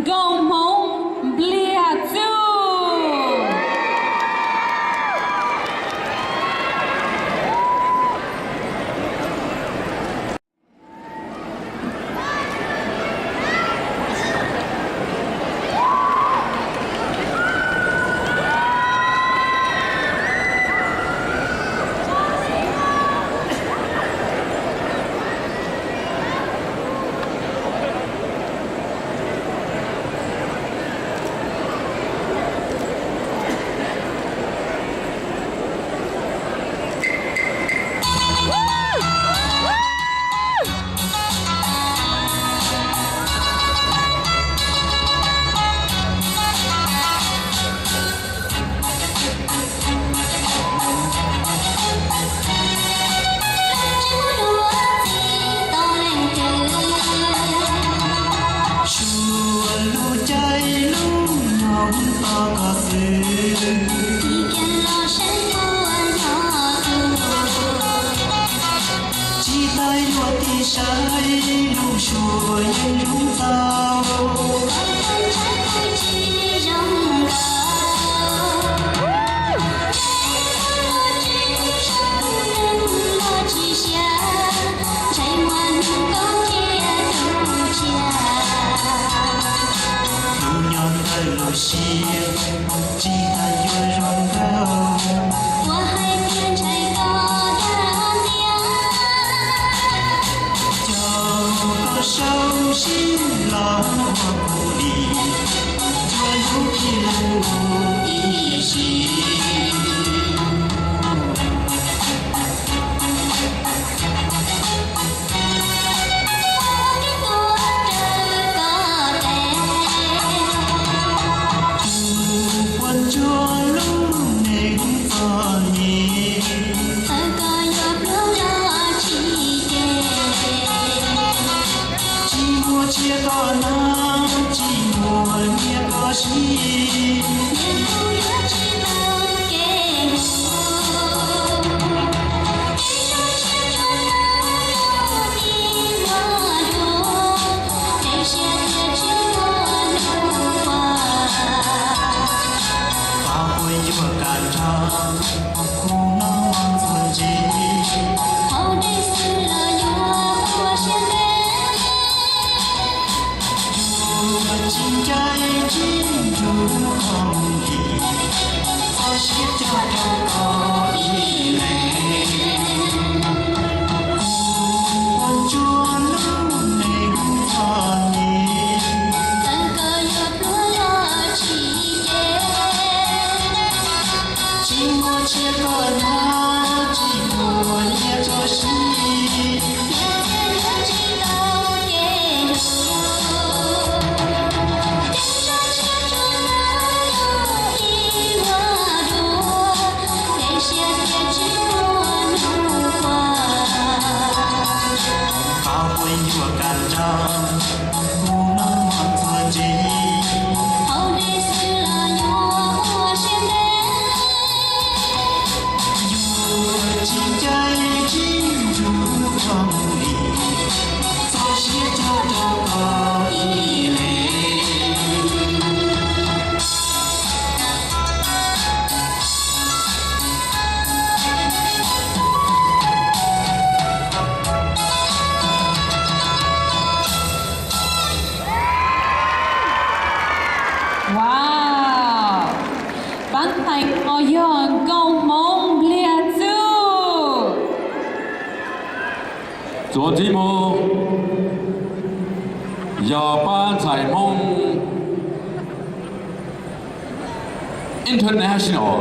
nkauj Hmoob Npliaj Txuj. Suav lub caij lub nyoog tos koj xwb, tsis tas yuav tig saib lub suab yeej zoo txaus. Hnub nyoog ntawm lub siab, tsis tas yuav zoo nkauj. Ua hais tias ntshai koj dag tias, coj koj sau sib los ua kuv li, tsuas lub kiag lub ib sim. Tus puas ntsuag lub neej txom nyem, txawm koj yuav pluag los tsis ces, tsis muaj tsiaj koj hnav, tsis muaj nyiaj koj siv, nyiaj kuj yuav tsis tau kev hlub. Ib zaug tsiaj tsuas tau ib hmo dua, peb siab thiaj tsis muaj hnub qua. Pab puas yuav kam nrog kuv mloog ntxuav ntse, hauv dej xwb los yuav ua siab ntev. Yuav tsis ncaim tsis nrug koj mus li, txoj siab coj rau koj ib leeg. Kuv puas ntsuag lub neej txom nyem, txawm koj yuav pluag los tsis ces, tsis muaj tsiaj koj hnav, tsis muaj nyiaj koj siv, nyiaj kuj yuav tsis tau kev hlub. Ib zaug tsiaj tsuas tau ib hmo dua, peb siab thiaj tsis muaj hnub qua. Pab puas yuav kam nrog kuv mloog ntxuav ntse, hauv dej xwb los yuav ua siab ntev. Yuav tsis ncaim tsis nrug koj mus li, txoj siab coj rau koj ib leeg. Wow, pab ntxhais no yog nkauj Hmoob Npliaj Txuj. Txuas ntxiv mus yog pab ntxhais Hmoob International.